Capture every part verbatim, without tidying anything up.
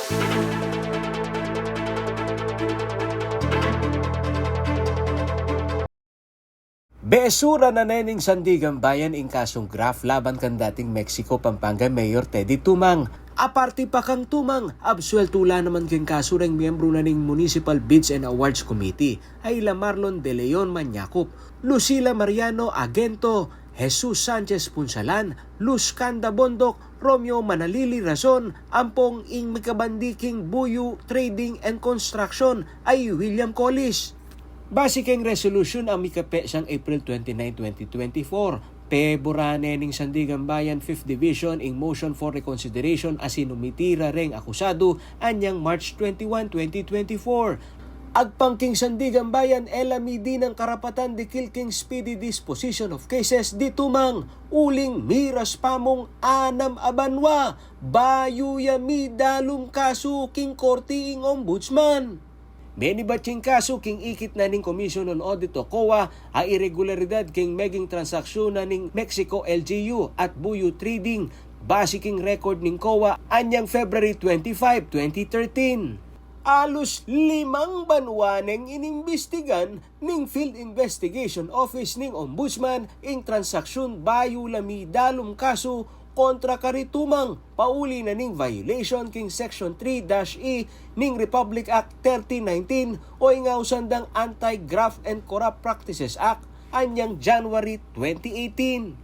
Besura na ne ning Sandigan Bayan ing kasung graft laban kang dating Mexico, Pampanga Mayor Teddy Tumang. Aparte pa kang Tumang, absueltu la naman king kasu reng miyembru na ning Municipal Bids and Awards Committee a ila Marlon De Leon Mañacup, Lucila Mariano Agento, Jesus Sanchez Punsalan, Luz Canda Bondoc, Romeo Manalili Razon, ampong ing mikabandi king Buyu Trading and Construction a i William Collis. Base king resolution a mikape sang April twenty-nine, twenty twenty-four, pebura ne ning Sandigan Bayan Fifth Division ing motion for reconsideration a sinumiti ra reng akusadu anyang March twenty-one, twenty twenty-four. Agpang king Sandigan Bayan, e la mi dinan karapatan dikil king speedy disposition of cases di Tumang, uling miras pa mung anam a banua bayu ya midalum kasu king korte ing Ombudsman. Menibat king kasu king ikit na ning Commission on Audit o COA a iregularidad king meging transaksyon na ning Mexico L G U at Buyu Trading, base king record ning COA anyang February twenty-five, twenty thirteen. Alus limang banua neng inimbestigan ning Field Investigation Office ning Ombudsman ing transaksyon bayu la midalum kasu kontra kari Tumang, pauli na ning violation king Section three dash E ning Republic Act thirteen nineteen o ing ausan dang Anti-Graft and Corrupt Practices Act anyang January twenty eighteen.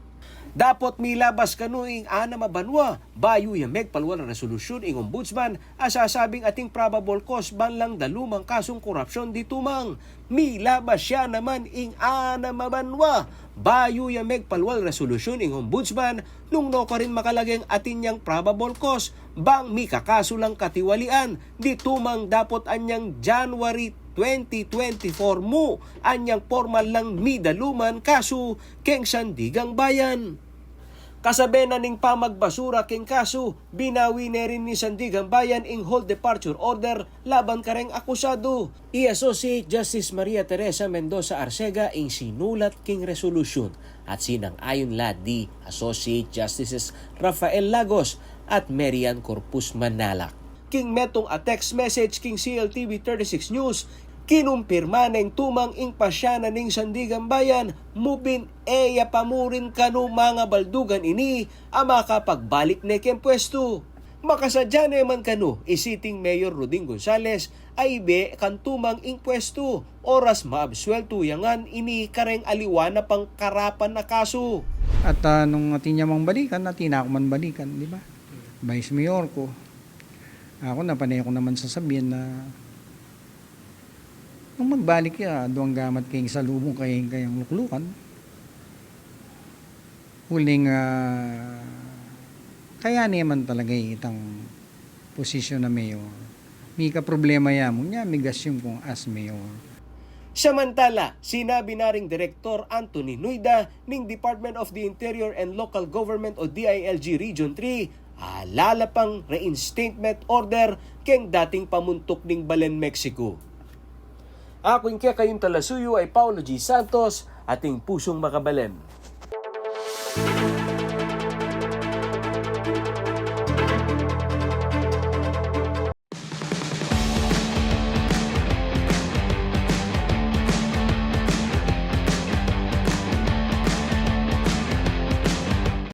Dapot milabas kanu ing anam a banua bayu ya megpalwal a resolusyun ing Ombudsman a sasabing ating probable cause ban lang dalumang kasung korapsyon di Tumang. Milabas ya naman ing anam a banua bayu ya megpalwal resolusyun ing Ombudsman nung nukarin makalageng atin yang probable cause bang mikakasu lang katiwalian di Tumang dapot anyang January twenty twenty-four mu anyang pormal lang midaluman kasu keng Sandigan Bayan. Kasabe na ning pamagbasura keng kasu, binawi ne rin ning Sandigan Bayan ing hold departure order laban kareng akusadu. I Associate Justice Maria Teresa Mendoza Arcega ing sinulat king resolusyun at sinang-ayun la di Associate Justices Rafael Lagos at Merian Corpus Manalak. King metung a text message king C L T V thirty-six News, kinumpirma neng Tumang ing pasya na ning Sandigan Bayan, mu bin e ya pamurin kanu mangabaldugan ini a makapagbalik ne keng pwestu. Makasadya ne man kanu i sitting Mayor Rodin Gonzales a ibe kang Tumang ing pwestu, oras maabsueltu ya ngan ini kareng aliwa na pang karapan a kasu. At, ah, nung atin ya mang balikan, atin na ku man balikan, di ba? Vice Mayor ku. Aku na, pane ku naman sasabian na nung magbalik ya, aduang gamat keng isalubung kaya ing kayang luklukan. Uling, ah, kaya ne man talaga itang posisyon na mayor. Mika problema ya mu, nya migas yung kung as mayor. Samantala, sinabi na ring Direktor Anthony Nuida ning Department of the Interior and Local Government o D I L G Region three, ala la pang reinstatement order keng dating pamuntuk ning balen Mexico. Aku ing kekayung talasuyu ay Paulo G Santos, ating pusung makabalen.